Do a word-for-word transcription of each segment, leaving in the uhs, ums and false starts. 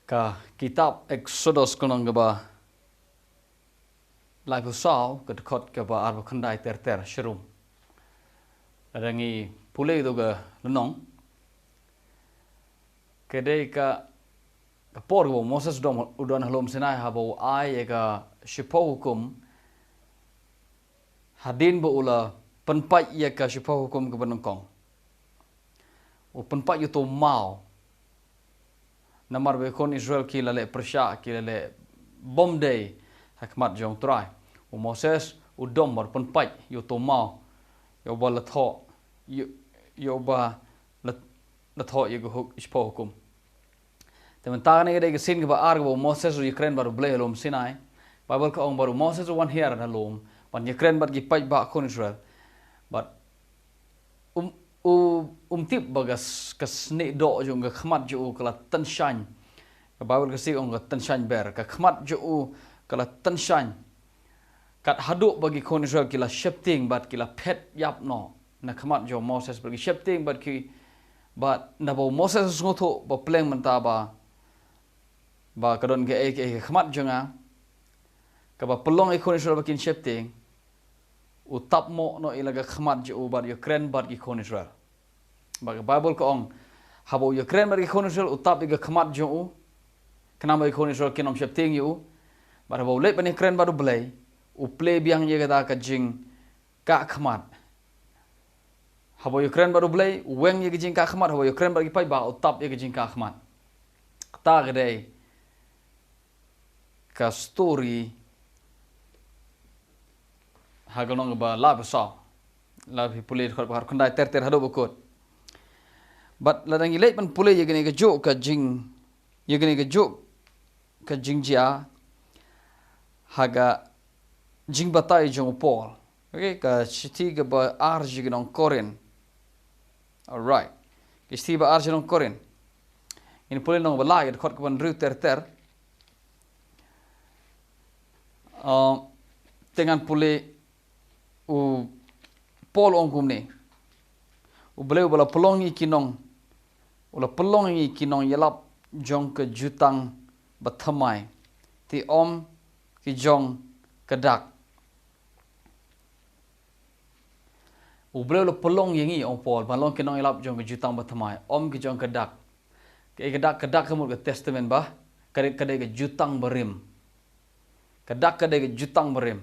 Ka kitab Eksodos ka lynnong kaba laiphew saw, ka dkhot kaba arphew khyndai ter ter, shrum. Lada ngi pule ïa ka lynnong, ka dei ka, ka por kaba u Moses u don, u don ha lum Sinai haba u ai ïa ka shiphew hukum, hadien ba u la pynpait ïa ka shiphew hukum kaba nyngkong. U pynpait ïa uto u maw. Namar ba ki khun Israel ki la leh pyrshah, ki la leh bymdei ha khmat jong u Trai. U Moses u dom bad u pynpait ïa uto u maw, ïa uba la thoh, ïa, ïa uba la, la thoh ïa ka huk, shiphew hukum. Te mynta kane ka dei ka sien kaba ar kaba u Moses u ïakren bad U Blei ha lum Sinai. Baibl ka ong ba u Moses u wan hiar na lum ban ïakren bad ki paidbah khun Israel. Bad um, u, um tip ba ka s-, ka snieh doh jong u, ka khmat jong u ka la tynshaiñ. Ka Baibl ka sdang ong ka tynshaiñ ber. Ka khmat jong u ka la tynshaiñ. Kat haduh ba ki khun Israel ki la sheptieng bad ki la phet ïap noh na khmat jong u Moses, bad ki sheptieng bad ki, bad naba u Moses u sngewthuh ba pleng mynta ba, ba ka don kaei kaei ha khmat jong nga, kaba pynlong ïa ki khun Israel ba kin sheptieng, u tap moh noh ïa la ka khmat jong u bad ïakren bad ki khun Israel. Bad ka Baibl ka ong, haba u ïakren bad ki khun Israel, u tap ïa ka khmat jong u, khnang ba ki khun Israel kin ym sheptieng ïa u. Bad haba u leit ban ïakren bad U Blei, u plie biang ïa kata ka jingkah khmat. Haba u ïakren bad U Blei, u weng ïa ka jingkah khmat, haba u ïakren bad ki paidbah, u tap ïa ka jingkah khmat. Kata ka dei ka story ha ka lynnong kaba laiphew saw. La phi pule dkhot ba arphew khyndai ter ter haduh ba kut. Bad lada ngi leit ban pule ïa kane kajuh ka jing, ïa kane kajuh ka jingjia ha ka jingbatai jong u Paul. Okay, ka shithi kaba ar jong ki nong Korinth. Alright. Ka shithi ba ar jong ki nong Korinth. Ngin pule lynnong ba lai, ka dkhot kaba hynriew ter ter. Uh, te ngan pule, u Paul u ong kumne. U Blei uba la pynlong ïa ngi ki nong, u la pynlong ïa ngi ki nongïalap jong ka jutang bathymmai, te ym ki jong ka dak. U Blei u la pynlong ïa ngi, ong u Paul, ban long ki nongïalap jong ka jutang bathymmai, ym ki jong ka dak. Ka, ka dak, ka dak ka mut ka testament ba, ka dei, ka dei ka jutang barim. Ka dak ka dei ka jutang barim.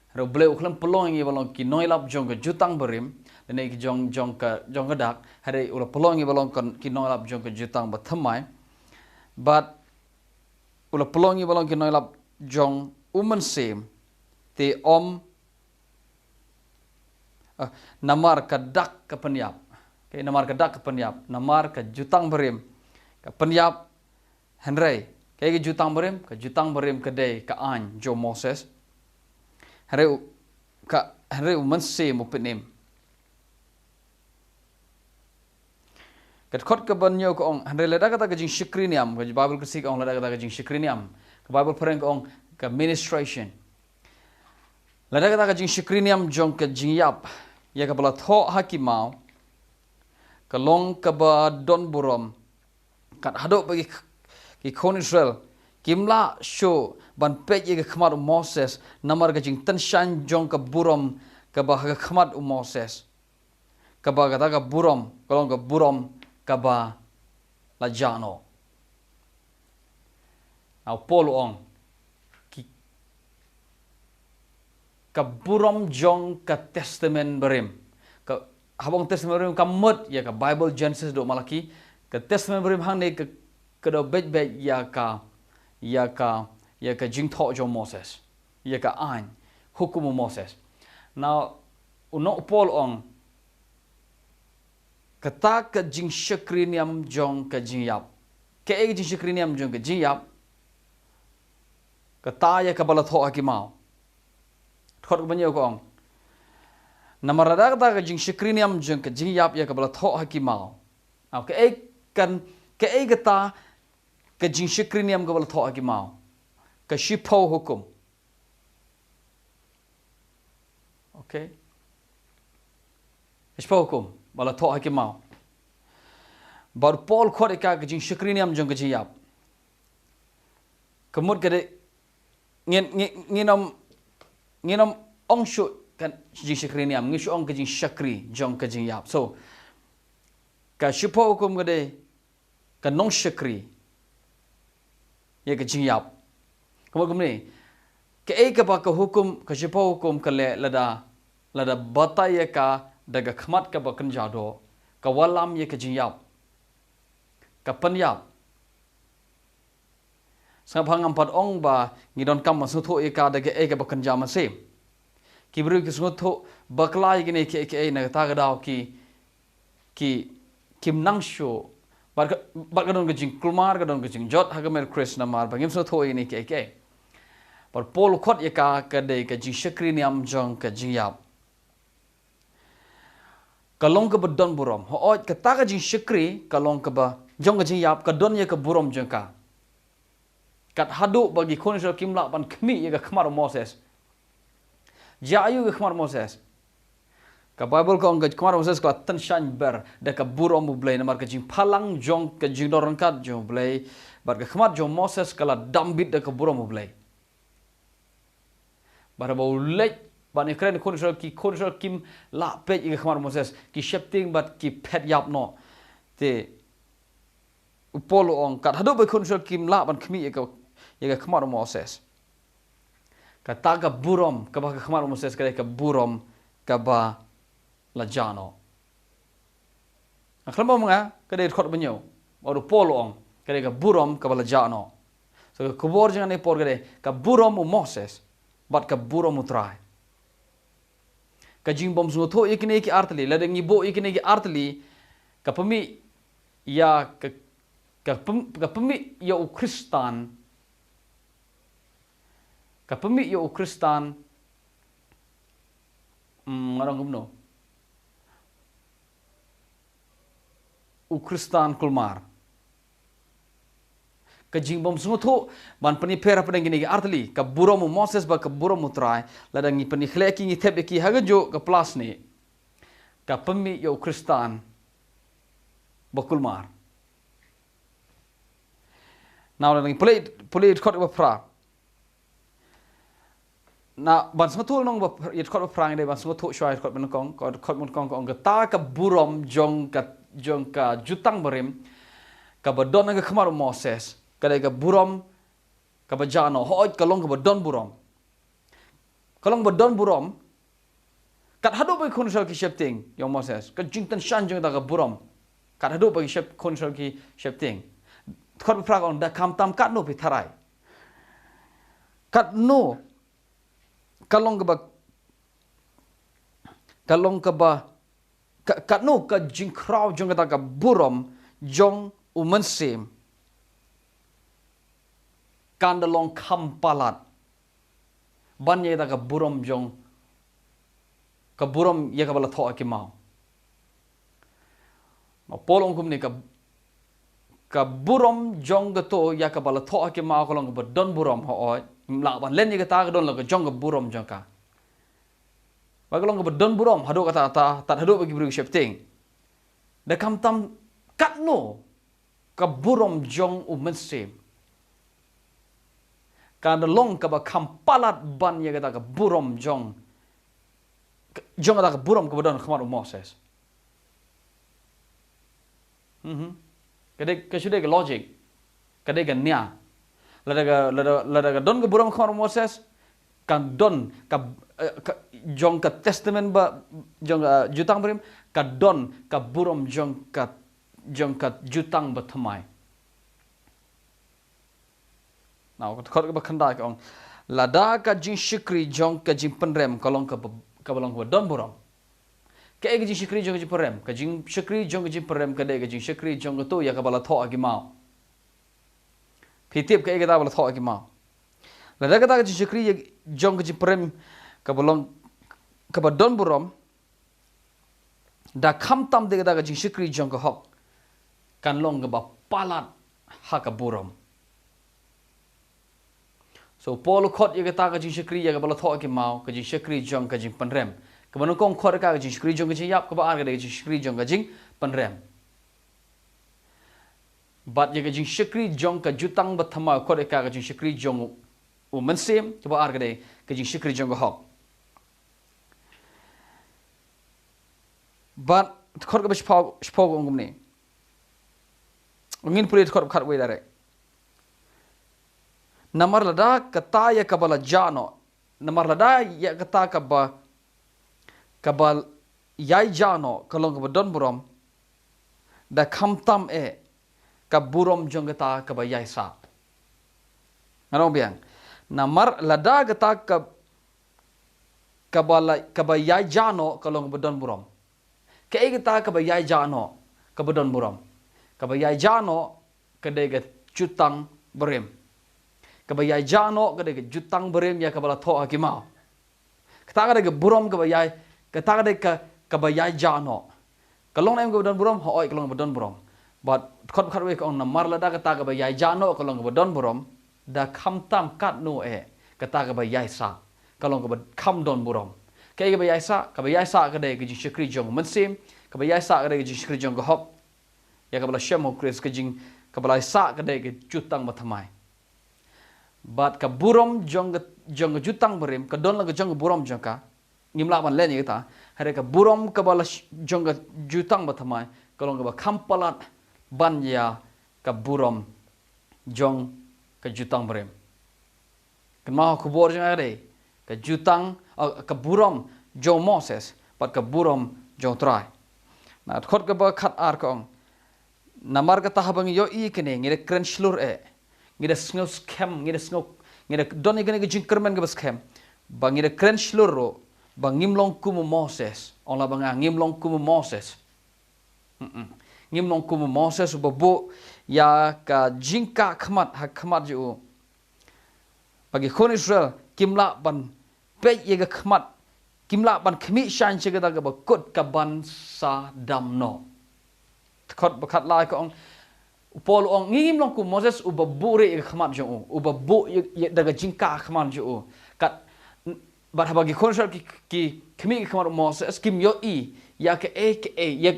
Hynrei u Blei u khlem pynlong ïa ngi ban long ki nongïalap jong ka jutang barim, lane ki jong, jong ka, jong ka dak, hynrei u la pynlong ïa ngi ban long ki nongïalap jong ka jutang bathymmai. Bad u la pynlong ïa ngi ban long ki nongïalap jong u Mynsiem, te ym, ah, namar ka dak ka pynïap. Okay, namar ka dak ka pynïap, namar ka jutang barim ka pynïap. Hynrei kaei ka jutang barim? Ka jutang barim ka dei ka aiñ jong u Moses. Hynrei u, ka, hynrei u Mynsiem u pynim. Ka dkhot kaba hynñiew ka ong, hynrei lada kata ka jingshakri niam, ka Baibl Khasi ka ong lada kata ka jingshakri niam. Ka Baibl phareng ka ong ka ministration. Lada kata ka jingshakri niam jong ka jingïap ïa kaba la thoh ha ki maw ka long kaba don burom, kat haduh ba ki, ki khun Israel kim lah shuh ban peit ïa ka khmat u Moses namar ka jingtynshaiñ jong ka burom kaba ha ka khmat u Moses. Kaba kata ka burom ka long ka burom kaba la jah noh. Now u Paul u ong, ki, ka burom jong ka testament barim. Ka, haba ong testament barim ka mut ïa ka Baibl Genesis haduh Malaki. Ka testament barim hangne ka, ka dei beit beit ïa ka, ïa ka, ïa ka jingthoh jong u Moses, ïa ka aiñ, hukum u Moses. Now u nong u Paul u ong, kata ka jingshakri niam jong ka jingïap. Kaei ka jingshakri niam jong ka jingïap? Kata ïa kaba la thoh ha ki maw. Dkhot kaba hynñiew ka ong, namar lada kata ka jingshakri niam jong ka jingïap ïa kaba la thoh ha ki maw. Now kaei kan, kaei kata ka jingshakri niam kaba la thoh ha ki maw? Ka shiphew hukum. Okay. Ka shiphew hukum ba la thoh ha ki maw. Bad u Paul u khot ïa ka ka jingshakri niam jong ka jingïap. Ka mut ka dei, ngin, ngin, ngin ym, ngin ym ong shuh ka jingshakri niam, ngin shu ong ka jingshakri jong ka jingïap. So, ka shiphew hukum ka dei, ka nongshakri ïa ka jingïap. Ka mut kumne, kaei kaba ka hukum, ka shiphew hukum ka leh lada, lada batai ïa ka da ka khmat kaba kynja doh, ka wallam ïa ka jingïap, ka pynïap. Sngap ha ngam pat ong ba ngi donkam ban sngewthuh ïa ka da kaei kaba kynja mynsiem. Ki briew ki sngewthuh bakla ïa kine kiei kiei, na kata ka daw ki, ki, kim nang shuh. Bad ka, bad ka don ka jingkulmar, ka don ka jingjot ha ka met Khrist namar ba ngim sngewthuh ïa kine kiei kiei. Bad Paul u khot ïa ka ka dei ka jingshakri niam jong ka jingïap. Ka long kaba don burom. Hooid, kata ka jingshakri ka long kaba, jong ka jingïap, ka don ïa ka burom jong ka. Kat haduh ba ki khun Israel kim lah ban khmih ïa ka khmat u Moses. Jia aiu ka khmat u Moses? Ka Baibl ka ong ka khmat u Moses ka la tyngshaiñ ber da ka burom u Blei, namar ka jingphalang jong ka jingdon ryngkat jong u Blei bad ka khmat jong u Moses ka la dam bit da ka burom u Blei. Bad haba u leit ban ïakren, khun Israel, ki khun Israel kim lah peit ïa ka khmat u Moses, ki sheptieng bad ki phet ïap noh. Te u Paul u ong, kat haduh ba ki khun Israel kim lah ban khmih ïa ka, ïa ka khmat u Moses, kata ka burom kaba ha ka khmat u Moses ka dei ka burom kaba la jah noh. Nga khlem ong ma nga, ka dei dkhot ba hynñiew. Bad u Paul u ong, ka dei ka burom kaba la jah noh. So ka khubor jong kane ka por ka dei ka burom u Moses bad ka burom u Trai. Ka jingbym sngewthuh ïa kine ki artylli, lada ngi buh ïa kine ki artylli, ka pynmih ïa ka, ka pyn-, ka pynmih ïa u Khristan, ka pynmih ïa u Khristan, mm, nga ong kumno, u Khristan kulmar. Ka jingbym sngewthuh ban pynïapher hapdeng kine ki artylli, ka burom u Moses bad ka burom u Trai, lada ngi pynïakhleh ki, ngi thep ïa ki ha kajuh ka pla snieh, ka pynmih ïa u Khristan ba kulmar. Now, lada ngi pule, pule dkhot ba phra. Na, ban sngewthuh lynnong ba pr-, ïa dkhot ba phra ngi dei ban sngewthuh shuwa ïa dkhot ba nyngkong, ka dkhot ba nyngkong ka ong, kata ka burom jong ka, jong ka jutang barim kaba don ha ka khmat u Moses, ka dei ka burom kaba jah noh. Hooid, ka long kaba don burom. Ka long ba don burom. Kat haduh ba ki khun Israel ki sheptieng ïa u Moses, ka jingtyngshaiñ jong kata ka burom. Kat haduh ba ki shep-, khun Israel ki sheptieng. Dkhot ba phra ka ong, da khamtam katno phi tharai. Katno, ka long kaba, ka long kaba, ka, katno ka jingkhraw jong kata ka burom jong u Mynsiem kan da long kham palat ban ïa kata ka burom jong, ka burom ïa kaba la thoh ha ki maw. Ma Paul u ong kumne, ka, ka burom jong kato ïa kaba la thoh ha ki maw ka long kaba don burom, hooid. Lah ban len ïa kata, ka don la ka jong ka burom jong ka. Ba ka long kaba don burom haduh katta katta, tad haduh ba ki briew ki sheptieng. Da khamtam katno ka burom jong u Mynsiem kan da long kaba kham palat ban ïa kata ka burom jong, jong kata ka burom kaba don ha khmat u Moses. Mhm. Ka dei, ka shu dei ka logic. Ka dei ka nia. Lada ka, lada, lada ka don ka burom ha khmat u Moses, kan don ka, eh, ka, jong ka testament ba, jong ka, eh, jutang barim, ka don ka burom jong ka, jong ka jutang bathymmai. Now, ka dkhot kaba khyndai ka ong, lada ka jingshakri jong ka jingpynrem ka long kaba, kaba long kaba don burom. Kaei ka jingshakri jong ka jingpynrem? Ka jingshakri jong ka jingpynrem ka dei ka jingshakri jong kato ïa kaba la thoh ha ki maw. Phi tip kaei kata ba la thoh ha ki maw? Lada kata ka jingshakri ïa, jong ka jingpynrem kaba long kaba don burom, da khamtam de kata ka jingshakri jong ka hok kan long kaba palat ha ka burom. So Paul u khot ïa kata ka jingshakri ïa kaba la thoh ha ki maw, ka jingshakri jong ka jingpynrem. Kaba nyngkong u khot ïa ka ka jingshakri jong ka jingïap, kaba ar ka dei ka jingshakri jong ka jingpynrem. Bad ïa ka jingshakri jong ka jutang bathymmai, khot ïa ka ka jingshakri jong u mynsiem, kaba ar ka dei ka jingshakri jong ka hok. Bad khot kaba shiphew, shiphew ka ong kumne. Ngin pule khot khatwei direct. Namar lada kata ïa kaba la jah noh, namar lada ïa kata kaba, kaba ïai jah noh ka long kaba don burom, da khamtam eh ka burom jong kata kaba ïai sah. Nga ong biang. Namar lada kata ka, kaba la, kaba ïai jah noh ka long kaba don burom. Kaei kata kaba ïai jah noh kaba don burom? Kaba ïai jah noh ka dei ka jutang barim. Kaba ïai jah noh ka dei ka jutang barim ïa kaba la thoh ha ki maw. Kata ka dei ka burom kaba ïai, kata ka dei ka, kaba ïai jah noh. Ka long ne em kaba don burom? Hooid, ka long kaba don burom. Bad khot khatwei ka ong namar lada kata kaba ïai jah noh ka long kaba don burom, da khamtam katno eh kata kaba ïai sah ka long kaba kham don burom. Kaei kaba ïai sah? Kaba ïai sah ka dei ka jingshakri jong u mynsiem, kaba ïai sah ka dei ka jingshakri jong ka hok. Ïa kaba la shem ha u Khrist, ka jing, kaba la sah ka dei ka jutang bathymmai. Bad ka burom jong ka, jong ka jutang barim, ka don la ka jong ka burom jong ka. Ngim lah ban len ïa kata. Hynrei ka burom kaba la sh-, jong ka jutang bathymmai ka long kaba kham palat ban ïa ka burom jong ka jutang barim. Kynmaw, ka khubor jong nga ka dei ka jutang, eh, ka burom jong u Moses bad ka burom jong u Trai. Na dkhot kaba khatar ka ong, namar kata haba ngi ïohi kane ngi da kren shlur eh, ngi da sngew skhem, ngi da sngew, ngi da don ïa kane ka jingkyrmen kaba skhem, ba ngi da kren shlur ruh ba ngim long kum u Moses. Ong lah ba nga, ngim long kum u Moses. Mm-mm. Ngim long kum u Moses uba buh ïa ka jingkah khmat ha khmat jong u. Ba ki khun Israel kim lah ban peit ïa ka khmat, kim lah ban khmih shain sha kata kaba kut kaban sa dam noh. Dkhot ba khatlai ka ong, u Paul u ong, ngim long kum u Moses uba buh rieh ïa ka khmat jong u, uba buh ïa, ïa da ka jingkah khmat jong u. Kat, bad haba ki khun Israel ki, ki khmih ka khmat u Moses, kim ïohi ïa kaei kaei ïa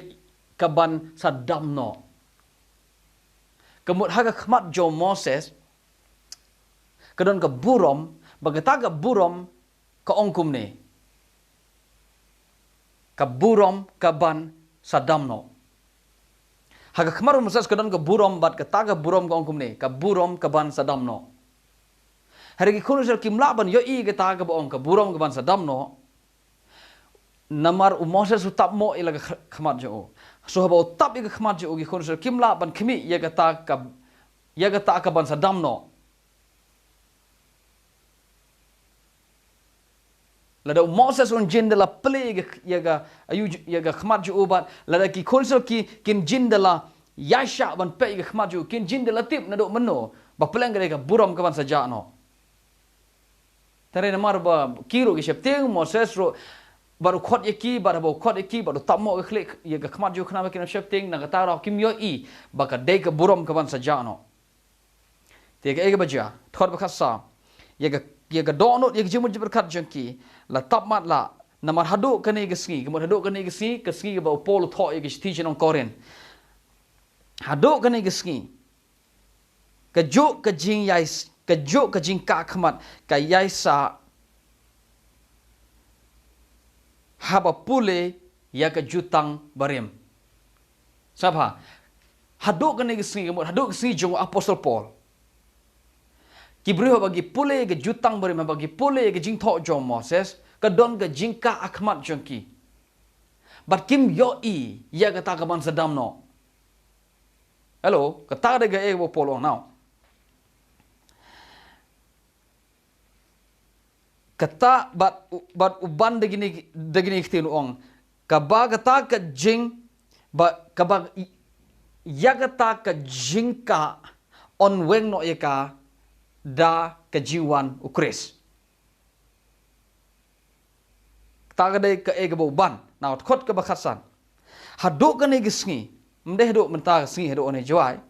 kaban sa dam noh. Ka mut ha ka khmat jong u Moses ka don ka burom, ba kata ka burom ka ong kumne, ka burom kaban sa dam noh. Ha ka khmat u Moses ka don ka burom, bad kata ka burom ka ong kumne, ka burom kaban sa dam noh. Hynrei ki khun Israel kim lah ban ïohi kata kaba ong ka burom kaban sa dam noh. Namar u Moses u tap noh ïa la ka kh-, khmat jong u. So haba u tap ïa ka khmat jong u, ki khun Israel kim lah ban khmih ïa kata ka, ïa kata kaban sa dam noh. Lada u Moses un jin da la plie ïa ka, ïa ka, ayu, ïa ka khmat jong u, bad lada ki khun Israel ki, kin jin da la ïaishah ban peit ïa ka khmat jong u, kin jin da la tip naduh mynno ba pleng ka dei ka burom kaban sa jah noh. Te hynrei namar ba ki ruh ki sheptieng, u Moses ruh bad u khot ïa ki, bad haba u khot ïa ki, bad u tap noh ka khlieh ïa ka khmat jong u khnang ba kin ym sheptieng, na kata ruh kim ïohi ba ka dei ka burom kaban sa jah noh. Te kaei kaba jia, dkhot ba khatsaw, ïa ka, ïa ka dohnud, ïa ka jingmut jingpyrkhat jong ki la tap matlah, namar haduh kane ka sngi, ka mut haduh kane ka sngi, ka sngi kaba u Paul u thoh ïa ka shithi sha ki nong Korinth. Haduh kane ka sngi, kajuh ka jingïai, kajuh ka jingkah khmat ka ïai sah haba pule ïa ka jutang barim. Sngap bha, haduh kane ka sngi, ka mut haduh ka sngi jong u Apostol Paul, ki briew haba ki pule ïa ka jutang barim, haba ki pule ïa ka jingthoh jong u Moses, ka don ka jingkah ha khmat jong ki. Bad kim ïohi ïa kata kaban sa dam noh. Hello, kata ka dei kaei kaba u Paul u ong, now. Kata bad u, bad u ban da kine, da kine ki ktien u ong, kaba kata ka jing, ba, kaba i-, ïa kata ka jingkah yn weng noh ïa ka da ka jingwan u Khrist. Kata ka dei kaei kaba u ban. Now, dkhot kaba khatsan. Haduh kane ka sngi, ym dei haduh mynta ka sngi, haduh une u Jowai.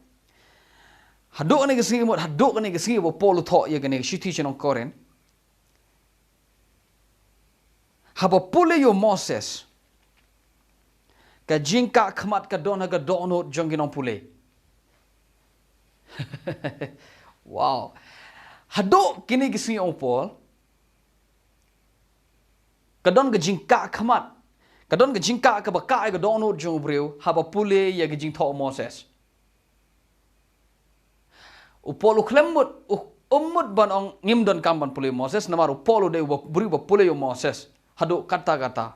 Haduh kane ka sngi, ka mut haduh kane ka sngi ba u Paul u thoh ïa kane ka shithi sha ki nong Korinth. Haba pule ïa u Moses, ka jingkah khmat ka don ha ka dohnud jong ki nongpule. Wow. Haduh kine ki sngi ong Paul, ka don ka jingkah khmat, ka don ka jingkah kaba kah ïa ka dohnud jong u briew haba pule ïa ka jingthoh u Moses. U Paul u khlem mut, u, um mut ban ong ngim donkam ban pule u Moses, namar u Paul u dei u briew ba pule ïa u Moses haduh katta katta.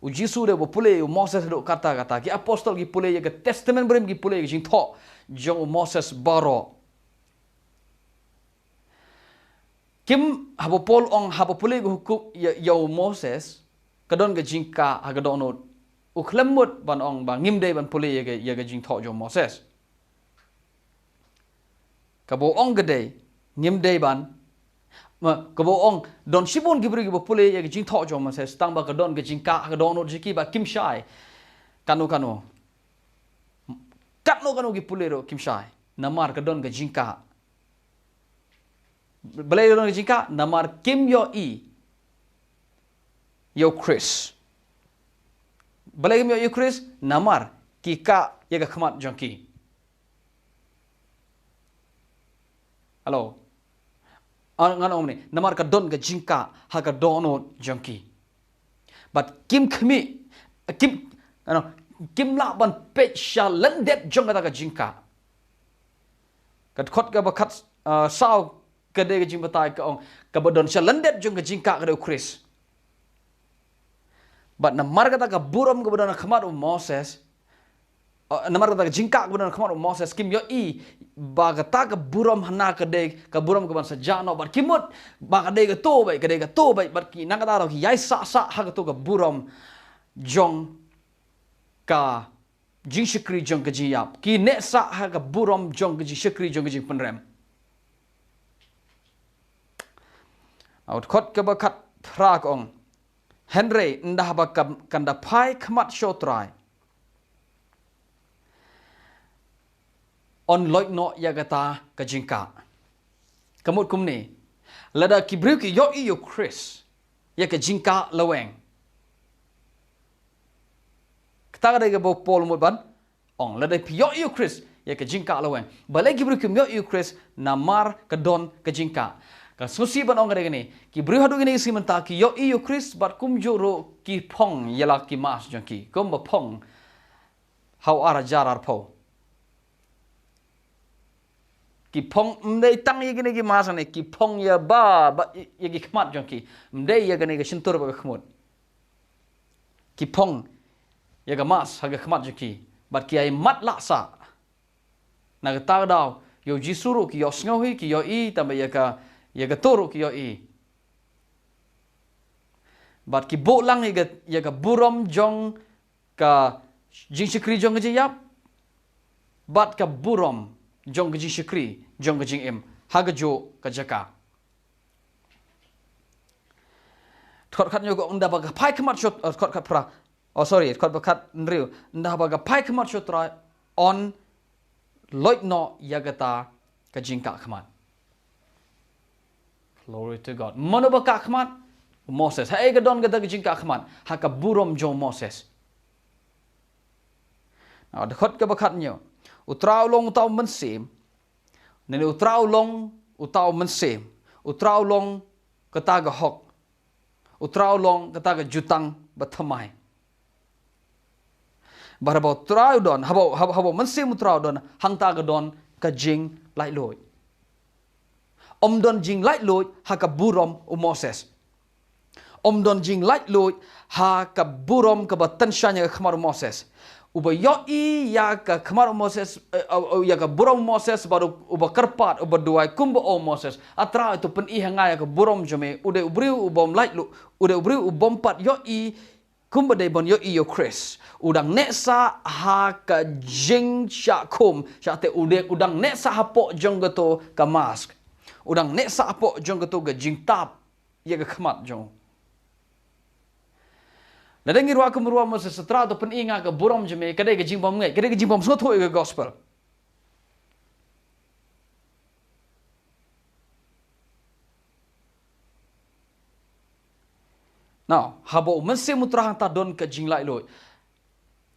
U Jisu u dei ba pule ïa u Moses haduh katta katta. Ki apostol ki pule ïa ka Testament Barim, ki pule ïa ka jingthoh jong u Moses baroh. Kim, haba Paul ong haba pule ïa ka hukum ïa, ïa u Moses, ka don ka jingkah ha ka dohnud. U khlem mut ban ong ba ngim dei ban pule ïa ka, ïa ka jingthoh jong u Moses. Kaba u ong ka dei, ngim dei ban. Ma, kaba u ong, don shibun ki briew kiba pule ïa ka jingthoh jong u Moses, tang ba ka don ka jingkah ha ka dohnud jong ki bad kim shai. Kano kano. Katno kano ki pule ruh kim shai. Namar ka don ka jingkah. Balei ka don ka jingkah? Namar kim ïohi ïa u Khrist. Balei kim ïohi ïa u Khrist? Namar ki kah ïa ka khmat jong ki. Hello. Ah, ngan ong ne, namar ka don ka jingkah ha ka dohnud jong ki. Bad kim khmih, kim, ano, kim lah ban peit sha lyndet jong kata ka jingkah. Ka dkhot kaba khat, ah, saw ka dei ka jingbatai ka ong, kaba don sha lyndet jong ka jingkah ka dei u Khrist. Bad namar kata ka burom kaba don ha khmat u Moses, uh, namar kata ka jingkah kaba don ha khmat u Moses, kim ïohi ba kata ka burom hana ka dei ka burom kaban sa jah noh, bad ki mut ba ka dei kato beit, ka dei kato beit, bad ki, na kata ruh ki ïai sah sah ha kato ka burom jong ka jingshakri jong ka jingïap. Ki neh sah ha ka burom jong ka jingshakri jong ka jingpynrem. Au, dkhot kaba khatphra ka ong. Hynrei ynda haba kan, kan da phai khmat sha u Trai, yn loit noh ïa kata ka jingkah. Ka mut kumne. Lada ki briew ki ïohi ïa u Khrist, ïa ka jingkah laweng. Kata ka dei kaba u Paul u mut ban ong, lada phi ïohi ïa u Khrist, ïa ka jingkah laweng. Balei ki briew kim ïohi ïa u Khrist? Namar ka don ka jingkah. Ka sngewsih ban ong ka dei kane, ki briew haduh kine ki sngi mynta ki ïohi ïa u Khrist bad kumjuh ruh ki phong ïa la ki mask jong ki. Kumba phong ha u ar hajar arphew. Ki phong ym dei tang ïa kine ki mask ne, ki phong ïa ba, ba, ïa ki khmat jong ki. Ym dei ïa kane ka shyntur bad ka khmut. Ki phong ïa ka mask ha ka khmat jong ki. Bad ki ïai matlah sah. Na kata ka daw, ïa u Jisu ruh ki ïohsngew hi, ki ïohi, tangba ïa ka, ïa kato ruh ki ïohi. Bad ki buh lang ïa ka, ïa ka burom jong ka jingshakri jong ka jingïap, bad ka burom jong ka jingshakri jong ka jingim ha kajuh ka jaka. Dkhot khathynñiew ka ong, ynda ba ka phai khmat sha u, eh, dkhot khatphra. Oh, sorry, dkhot ba khathynriew. Ynda ba ka phai khmat sha u Trai, yn loit noh ïa kata ka jingkah khmat. Glory to God. Mano ba kah khmat? U Moses. Haei ka don kata ka jingkah khmat? Ha ka burom jong u Moses. Na dkhot kaba khathynñiew. U Trai u long uta u mynsiem. Lane u Trai u long uta u mynsiem. U Trai u long kata ka hok. U Trai u long kata ka jutang bathymmai. Bad haba u Trai u don, haba, haba, haba u Mynsiem u Trai u don, hangta ka don ka jinglaitluid. Ym don jinglaitluid ha ka burom u Moses. Ym don jinglaitluid ha ka burom kaba tyngshaiñ ha ka khmat u Moses. Uba ïohi ïa ka khmat u Moses, eh, eh, ïa ka burom u Moses, bad u, uba kyrpad, uba duwai kumba ong u Moses. A Trai, to pyni ha nga ïa ka burom jong me. U dei u briew u bym laitluid, u dei u briew u bym pat ïohi kumba dei ban ïohi ïa u Khrist. U dang neh sah ha ka jingshah khum, shah te u dei, u dang neh sah hapoh jong kato ka mask. U dang neh sah hapoh jong kato ka jingtap ïa ka khmat jong u. Lada ngi ruh kum ruh u Moses, A Trai, to pyni nga ka burom jong me, ka dei ka jingbymngeit, ka dei ka jingbymsngewthuh ïa ka gospel. Now, haba u Mynsiem u Trai hangta don ka jinglaitluid.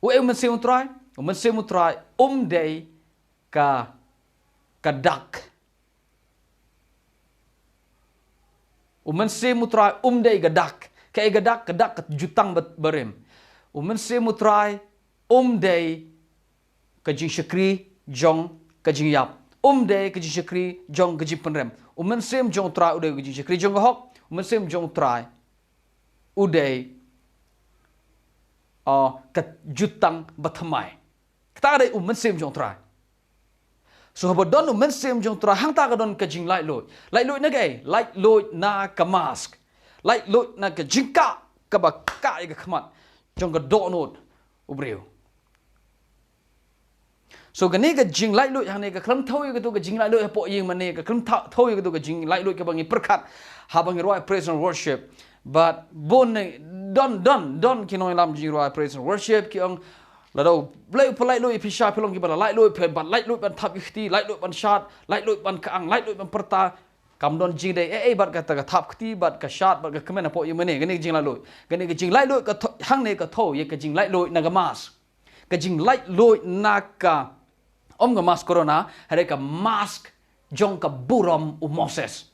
Uei u Mynsiem u Trai? U Mynsiem u Trai um dei ka ka dak. U Mynsiem U Trai um dei ka dak. Kaei ka dak? Ka dak ka jutang ba, barim. U Mynsiem U Trai um dei ka jingshakri jong ka jingïap. Um dei ka jingshakri jong ka jingpynrem. U Mynsiem jong U Trai u dei ka jingshakri jong ka hok. U Mynsiem jong U Trai u dei, uh, ka jutang ba thymmai. Kata ka dei U Mynsiem jong U Trai. So haba don U Mynsiem jong U Trai, hangta ka don ka jinglaitluid. Laitluid na kaei? Laitluid na ka mask. Laitluid na ka jingkah kaba kah ïa ka khmat jong ka dohnud u briew. So kane ka jinglaitluid hangne ka khlem thew ïa kato ka jinglaitluid hapoh ïing mane, ka khlem tha-, thew ïa kato ka jinglaitluid kaba ngi pyrkhat haba ngi rwai praise and worship. But bun ne don, don, don ki nongïalam jingrwai praise and worship ki ong, lada U Blei u pyllait luid ïa phi sha phi long kiba la laitluid, phi bad laitluid ban thap ïa ka kti, laitluid ban shad, laitluid ban kyang, laitluid ban pyrta. Kam don jingdei ei ei bad kata ka thap kti bad ka shad bad ka kmen hapoh ïing mane. Kane ka jinglaitluid. Kane ka jinglaitluid ka thew, hangne ka thew ïa ka jinglaitluid na ka mask. Ka jinglaitluid na ka, ym ka mask corona, hynrei ka mask jong ka burom u Moses.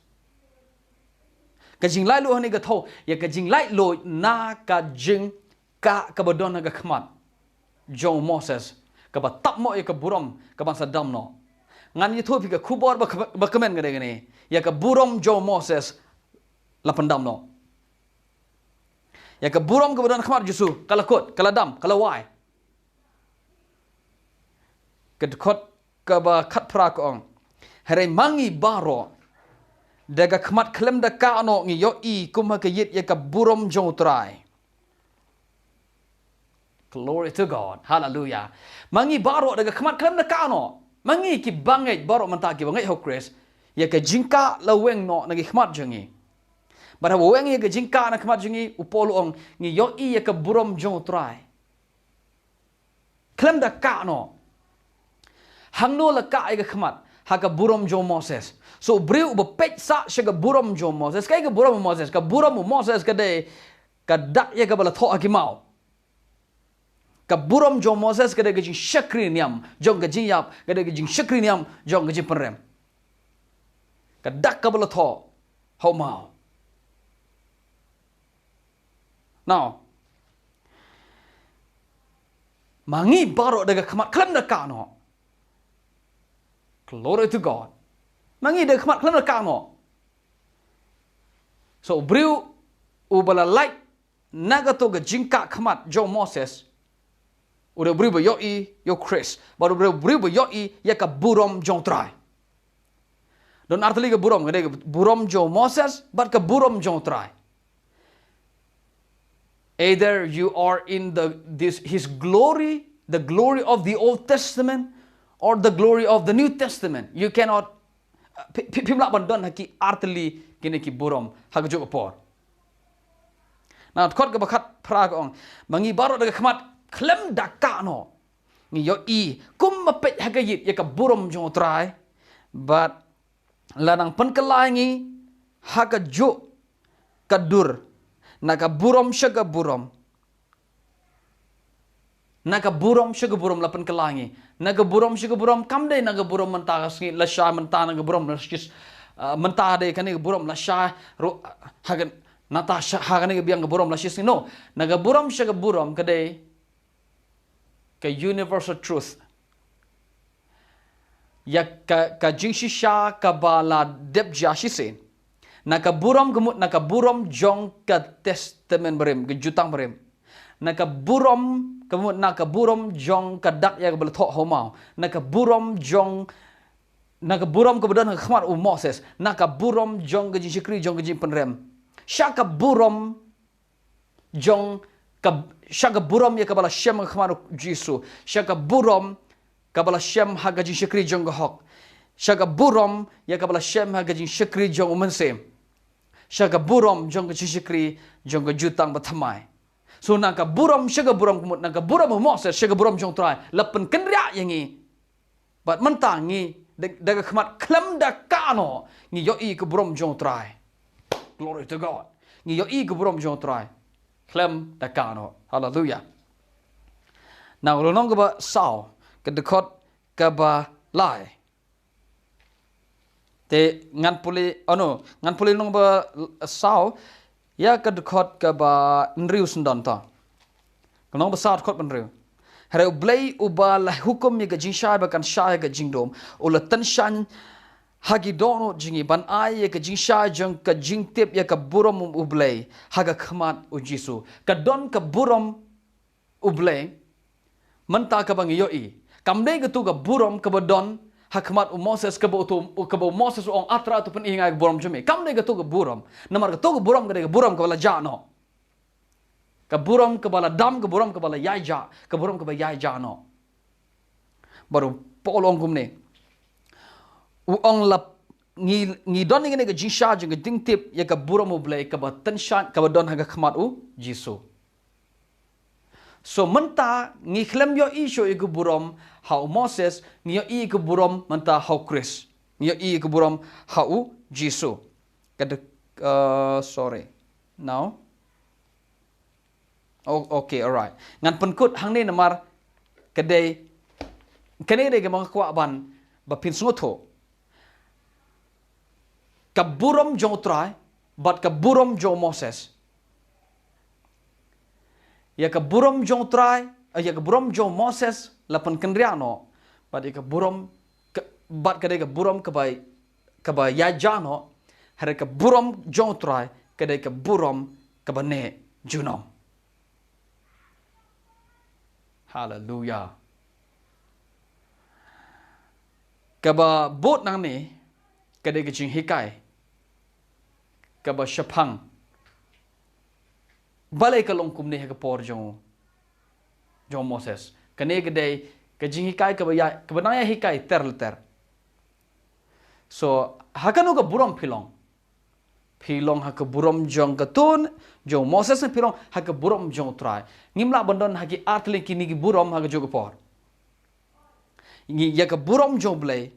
Ka jinglaitluid hangne ka thew ïa ka jinglaitluid na ka jingkah kaba don ha ka khmat jong u Moses, kaba tap mo ïa ka burom kaban sa dam noh. Ngan ïathuh ïa phi ka khubor ba kmen, ba kmen ka dei kane. Ïa ka burom jong u Moses la pyndam noh. Ïa ka burom kaba don ha khmat u Jisu ka la kut, ka la dam, ka la wai. Ka dkhot kaba khatphra ka ong, hynrei ma ngi baroh da ka khmat khlem da kah noh ngi ïohi kum ha ka ïit ïa ka burom jong U Trai. Glory to God. Hallelujah. Ma ngi baroh da ka khmat khlem da kah noh. Ma ngi kiba ngeit baroh mynta, kiba ngeit ha u Khrist, ïa ka jingkah la weng noh na ki khmat jong ngi. Bad haba weng ïa ka jingkah na khmat jong ngi, u Paul u ong, ngi ïohi ïa ka burom jong U Trai. Khlem da kah noh. Hangno la kah ïa ka khmat? Ha ka burom jong u Moses. So u briew uba peit sah sha ka burom jong u Moses. Kaei ka burom u Moses? Ka burom u Moses ka dei ka dak ïa kaba la thoh ha ki maw. Ka burom jong u Moses ka dei ka jingshakri niam jong ka jingïap, ka dei ka jingshakri niam jong ka jingpynrem. Ka dak kaba la thoh ha u maw. Now, ma ngi baroh da ka khmat khlem da kah noh. Glory to God. Ma ngi da ka khmat khlem da kah noh. So u briew uba la lait na kato ka jingkah khmat jong u Moses, u dei u briew ba ïohi ïa u Khrist, bad u dei u briew ba ïohi ïa ka burom jong U Trai. Don artylli ka burom, ka dei ka burom jong u Moses bad ka burom jong U Trai. Either you are in the, this, his glory, the glory of the Old Testament, or the glory of the New Testament. You cannot, phi-, phi-, phim lah ban don ha ki artylli kine ki burom ha kajuh ka por. Na dkhot kaba khatphra ka ong, ma ngi baroh da ka khmat khlem da kah noh ngi ïohi kum ma peit ha ka ïit ïa ka burom jong U Trai, bad la nang pynkylla ïa ngi ha kajuh ka dur na ka burom sha ka burom. Na ka burom sha ka burom la pynkylla ïa ngi. Na ka burom sha ka burom kam dei na ka burom mynta ka sngi lashai, mynta na ka burom lashai, ah, mynta dei kane ka burom lashai ruh, ha ka, nangta sha, ha kane ka biang ka burom lashai sngi. No, na ka burom sha ka burom ka dei ka universal truth. Ïa ka, ka jingshisha kaba la dep jia shisien. Na ka burom ka mut na ka burom jong ka testament barim, ka jutang barim. Na ka burom ka mut na ka burom jong ka dak ïa kaba la thoh ha u maw. Na ka burom jong, na ka burom kaba don ha khmat u Moses. Na ka burom jong ka jingshakri jong ka jingpynrem. Sha ka burom jong ka, sha ka burom ïa kaba la shem ha khmat u Jisu, sha ka burom kaba la shem ha ka jingshakri jong ka hok, sha ka burom ïa kaba la shem ha ka jingshakri jong u Mynsiem, sha ka burom jong ka jingshakri jong ka jutang bathymmai. So na ka burom sha ka burom ka mut na ka burom u Moses sha ka burom jong U Trai la pynkynriah ïa ngi. Bad mynta ngi da, da ka khmat khlem da kano ngi ïohi ka burom jong U Trai. Glory to God. Ngi ïohi ka burom jong U Trai khlem da kano. Hallelujah. Na u lynnong kaba saw, ka dkhot kaba lai. Te ngan pule, oh no, ngan pule nong ba saw, ïa ka dkhot kaba hynriew syndon ta. Nong ba saw dkhot ba hynriew. Hynrei U Blei uba la hukum ïa ka jingshai ba kan shai ha ka jingdum, u la tyngshaiñ ha ki dohnud jong ngi ban ai ïa ka jingshai jong ka jingtip ïa ka burom U Blei ha ka khmat U Jisu. Ka don ka burom U Blei mynta kaba ngi ïohi. Kam dei katu ka burom kaba don ha khmat U Moses kaba utu, kaba U Moses u ong, "Atra to pyni ïa nga ka burom jong me." Kam dei katu ka burom. Namar katu ka burom ka dei ka burom kaba la jah noh. Ka burom kaba la dam, ka burom kaba la ïai jah, ka burom kaba ïai jah noh. Bad u Paul u ong kumne. U ong la ngi, ngi don ïa kane ka jingshai jong ka jingtip ïa ka burom U Blei kaba tyngshaiñ kaba don ha ka khmat U Jisu. So mynta ngi khlem ïohi shuh ïa ka burom ha U Moses, ngi ïohi ïa ka burom mynta ha U Khrist. Ngi ïohi ïa ka burom ha U Jisu. Ka dei, uh, sorry. Now. Oh, okay, alright. Ngan pynkut hangne namar ka dei, kane dei kaba nga kwah ban ba phin sngewthuh. Ka burom jong U Trai bad ka burom jong U Moses. Ïa ka burom jong U Trai, eh, ïa ka burom jong U Moses la pynkynriah noh. Bad ïa ka burom ka, bad ka dei ka burom kaba, kaba ïai jah noh. Hynrei ka burom jong U Trai ka dei ka burom kaba neh junom. Haleluya. Kaba bud nangne ka dei ka jinghikai kaba shaphang. Balei ka long kumne ha ka por jong, jong Moses? Kane ka dei ka jinghikai kaba ïa, kaba nang ïa hikai ter ter. So, ha kano ka burom phi long? Phi long ha ka burom jong ka tun jong Moses ne phi long ha ka burom jong U Trai? Ngim lah ban don ha ki artylli kine ki burom ha kajuh ka por. Ngi ïa ka burom jong U Blei.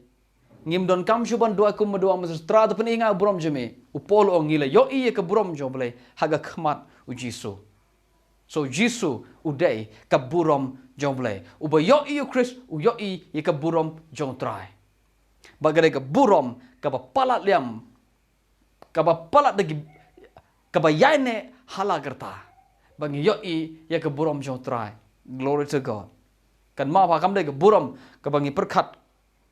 Ngim donkam shuh ban duwai kumba duwai Moses, "Trai to pyni ïa nga ka burom jong me." U Paul u ong ngi la ïohi ïa ka burom jong U Blei ha ka khmat U Jisu. So Jisu u dei ka burom jong U Blei. Uba ïohi ïa U Khrist u ïohi ïa ka burom jong U Trai. Bad ka dei ka burom kaba palat liam, kaba palat da ki, kaba ïaineh ha la ka rta. Ba ngi ïohi ïa ka burom jong U Trai. Glory to God. Kan map ha kam dei ka burom kaba ngi pyrkhat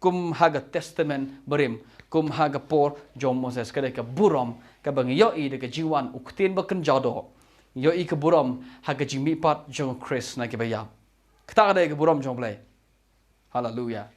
kum ha ka Testament Barim, kum ha ka por jong Moses, ka dei ka burom kaba ngi ïohi da ka jingwan U Ktien ba kynja doh. Ngi ïohi ka burom ha ka jingmihpat jong U Khrist na kiba ïap. Kata ka dei ka burom jong U Blei. Haleluya.